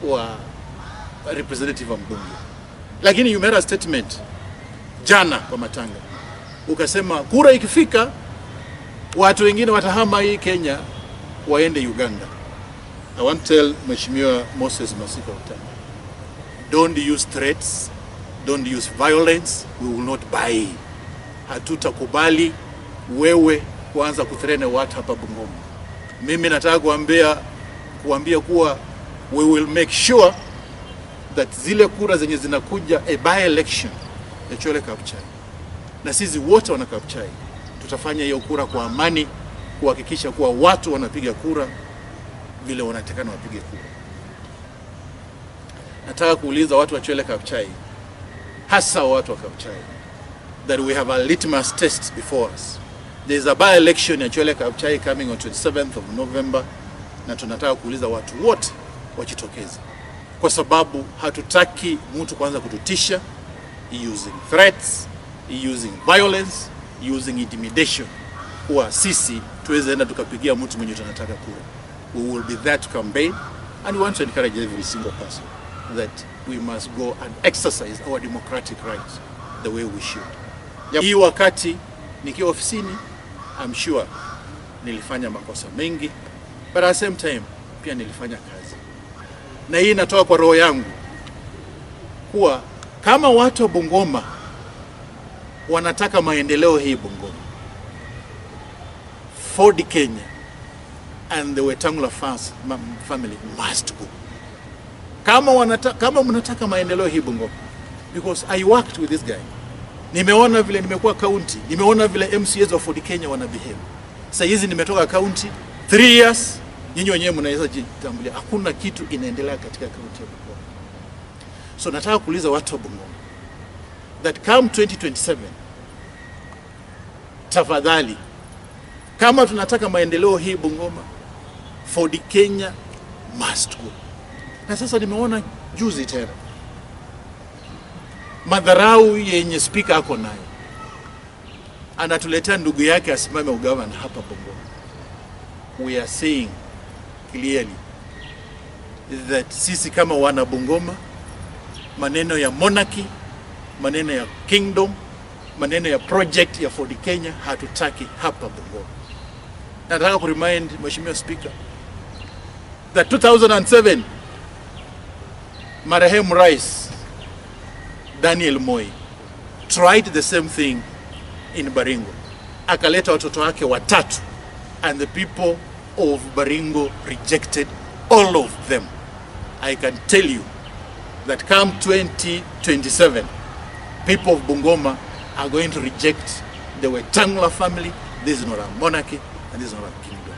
wa representative wa mbunge, lakini you made a statement jana kwa matanga ukasema kura ikifika watu wengine watahama hii Kenya waende Uganda. I want to tell Mheshimiwa Moses Masika Wetangula, don't use threats, don't use violence, we will not buy. Hatutakubali wewe kuanza kuthreaten watu hapa Bungoma. Mimi nataka kuambia kuwa we will make sure that zile kura zenye zinakuja, a by election ya Chwele Kabuchai, na sisi wote wana Kabuchai tutafanya hiyo kura kwa amani, kuhakikisha kuwa watu wanapiga kura vile wanatakana wapige kura. Nataka kuuliza watu wa Chwele Kabuchai, hasa watu wa Kabuchai, that we have a litmus test before us. There is a by election ya Chwele Kabuchai coming on 27th of November, na tunataka kuuliza watu wote wajitokeze, kwa sababu hatutaki mtu kuanza kututisha using threats, using violence, using intimidation, kuwa sisi tuweze enda tukapigia mtu mwenye tunataka kura. We will be there to campaign and we want to encourage every single person that we must go and exercise our democratic rights the way we should. Yep. Hii wakati nikiwa ofisini, I'm sure nilifanya makosa mengi, but at the same time pia nilifanya kazi, na hii inatoka kwa roho yangu kuwa kama watu wa Bungoma wanataka maendeleo hii Bungoma, Ford Kenya and the Wetangula family must go. Kama mnataka maendeleo hii Bungoma, because I worked with this guy, nimeona vile nimekuwa county, nimeona vile MCAs wa Ford Kenya wana behave. Sasa hizi nimetoka county 3 years, nyinyi wenyewe mnaweza jitambulia, hakuna kitu inaendelea katika county ya Bungoma. So nataka kuuliza watu wa Bungoma that come 2027, tafadhali, kama tunataka maendeleo hii Bungoma, Ford Kenya must go. Na sasa nimeona juzi tena madharau yenye spika ako nayo, anatuletea ndugu yake asimame ugavana hapa Bungoma. We are saying clearly that sisi kama wana Bungoma, maneno ya monarchy, maneno ya kingdom, maneno ya project ya Ford Kenya hatutaki hapa Bungoma. Nataka kuremind Mheshimiwa Speaker that 2007 marehemu Rais Daniel Moi tried the same thing in Baringo, akaleta watoto wake watatu and the people of Baringo rejected all of them. I can tell you that come 2027, people of Bungoma are going to reject the Wetangula family. This is not a monarchy and this is not a kingdom.